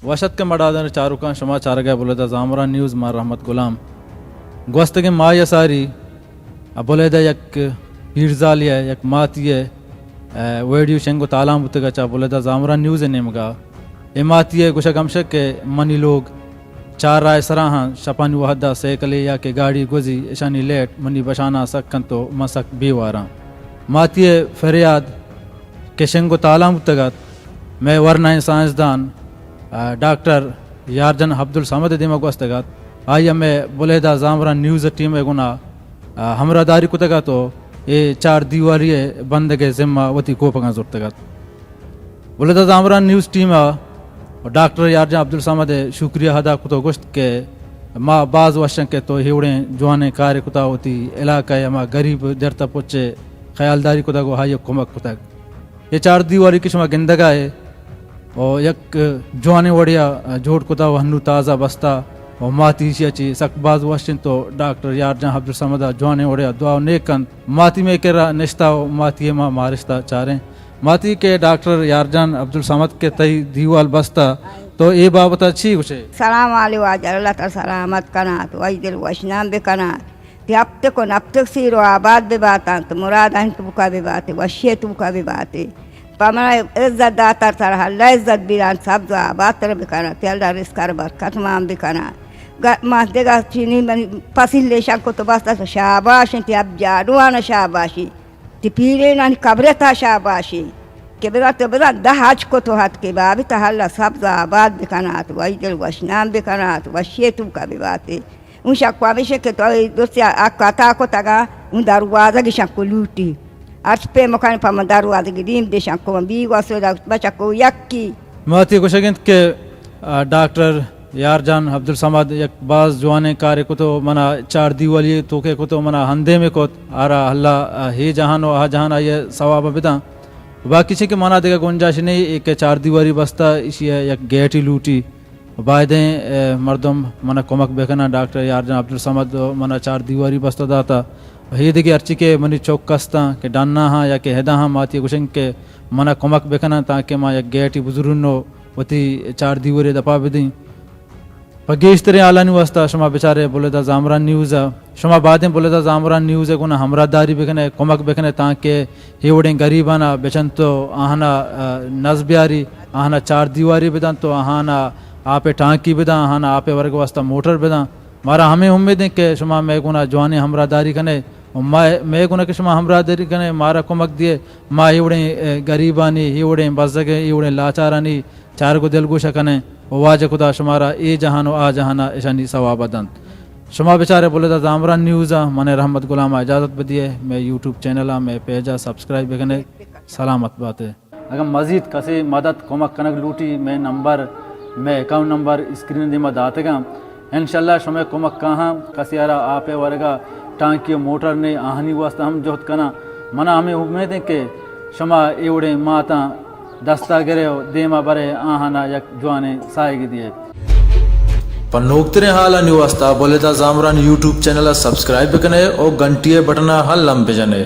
وش اتک مڑادان چاروکاں، شما چارگ ءَ بلیدہ زامران نیوز، ما رحمت غلام۔ گوستگیں ماہ ءَ ساری ءَ بلیدہ یک پیرزالے ءَ، یک ماتی ءَ، ءَ ویڈیو شنگ ءُ تالان بوتگ ءَ چہ بلیدہ زامران نیوز ءِ نیمگ ءَ۔ اے ماتی ءِ گوشگ ہمشہ کہ منی لوگ چار راہ ءِ سرا ہاں، شپانی وہد ءَ سائیکلے یا کہ گاڑی گوزی، اشانی لیٹ منی بشاناں سک انت ءُ من سک بے واراں۔ ماتی ءِ فریاد کہ شنگ ءُ تالان بوتگ ات، مئے ورنائیں سائنسدان، آ، ڈاکٹر یارجان عبدالصمد ءِ دیما گوستگ ات۔ آئی ءَ مئے بلیدہ زامران نیوز ٹیم ءِ گونا، آ، ہمراہ داری کتگ ات ءُ اے چار دیواری ءِ بندگ ءِ ذمہ وتی کوپگاں زرتگ ات۔ بلیدہ زامران نیوز ٹیم ءَ ڈاکٹر یارجان عبدالصمد ءِ شکریہ ادا کت ءُ گوشت کہ ما باز وش ایں کہ تو اے وڑیں جوانیں کارے کتا، وتی علاقہ ءِ ہما غریب درتہ پچ ءِ خیالداری کتگ ءُ آئی ءَ کمک کتگ۔ اے چار دیواری کہ شما گندگ ءَ ئے، او یک جوانیں وڑے ءَ جوڑ کتا ءُ ہنو تازہ بستا ءُ ماتی ایشی ءَ چہ سک باز وش انت ءُ ڈاکٹر یارجان عبدالصمد ءَ جوانیں وڑے ءَ دعا ءُ نیک کنت۔ ماتی مئے کرا نشتا ءُ ماتی ءَ ما مارشتا چاریں۔ ماتی کہ ڈاکٹر یارجان عبدالصمد کہ تئی دیوال بستا، تو اے بابت ءَ چی گوشے؟ سلام علی واجہ، اللہ تعالی سلامت کنات، وش دل وشنام بکنات۔ تی ہپتک و نپتک سیر و آباد بباتاں، تو مراد انت بکا بباتے، وشی تو بکا بباتے۔ پا منا عزت داتر سر، اللہ عزت بیران، سبز و آباد تر بکنا، تی اللہ رزق ار برکت مان بکنا۔ گ-، ما دگا چینی من پسیل لیشان کو تو بس تو شاباش انت، اب جاڑوان شاباشی۔ تی پیرینانی قبر تا شاباشی۔ کہ بزان تو بزان دہ حج کو تو ہت کہ بابی تا اللہ سبز و آباد بکنات، وش دل وشنام بکنات، وشی تو بکا بباتے۔ اون شک و ہمیش کہ تو اے درستی حق عطا کتگا، اون دروازگ شک و لوٹی۔ ہرچ پہ مکان پہ من دروازگ دیم دے شک و بی واسو دا بچکو یکی۔ ماتی گوشگ انت کہ، آ، ڈاکٹر یارجان عبدالصمد یک باز جوانیں کارے کتو، منا چار دیوالی توکے کتو، منا ہندے میں کت، آرا اللہ، آ، ہی جہان و آ جہان آئیے ثواب بداں۔ باقی چھ کہ منا دیگہ گنجائش نہیں، ایک چار دیواری بستا، اسی یک گیٹی لوٹی۔ بایدیں، اے، مردم منا کمک بکناں، ڈاکٹر یارجان عبدالصمد منا چار دیواری بستہ داتا۔ ہیدگہ ہرچی کہ منی چک استاں کہ ڈنا ہاں یا کہ ہدا ہاں، ماتی گوشن کہ منا کمک بکناں تاکہ ما یک گیٹی بزرن و وتی چار دیواری دپا بدیں۔ پہ گیشتریں حالانی واسطہ شما بچارے بلیدہ زامران نیوز ء۔ شما بایدیں بلیدہ زامران نیوز ء گونا ہمراہ داری بکنے، کمک بکنے تاکہ اے وڑیں گریبانا بچنت و آہانا، آ، نز بیاری، آہانا چار دیواری بدنت و آہانا آپ ء ٹانکی بدن، آہانا آپ ء ورگ واسطہ موٹر بدن۔ مارا ہمے امید انت کہ شما مئے گونا جوانیں ہمراہ داری کنے و ما، مئے گونا کہ شما ہمراہ داری کنے، مارا کمک دیے، ما اے وڑیں، اے، گریبانی، اے وڑیں بزگیں، اے وڑیں لاچارانی چارگ و دلگوش کنیں و واجہ خدا شمارا اے جہان و آ جہانا اشانی ثوابا دنت۔ شما بچارے بلیدہ زامران نیوز ء، من رحمت غلام ء اجازت بدیے، مئے یوٹیوب چینل ء، مئے پیج ء سبسکرائب بکنے۔ سلامت باتے۔ اگر مزید کسے مدد کمک کنگ لوٹی، مئے نمبر، مئے اکاؤنٹ نمبر اسکرین دیما داتگاں۔ انشاءاللہ شمئے کمک کاہاں، کسے ء را آپ ء ورگا ٹانکی و موٹر نے، آہانی واسطہ ہم جہد کناں۔ منا ہمے امید انت کہ شما اے وڑیں ماتاں دستا گرے و دیما برے، آہانا یک جوانیں ساہگے دیئے۔ پہ نوکتریں حالانی واسطہ بلیدہ زامران یوٹیوب چینل ء سبسکرائب بکنے و گھنٹی ء بٹن ء ہم لمب بجنے۔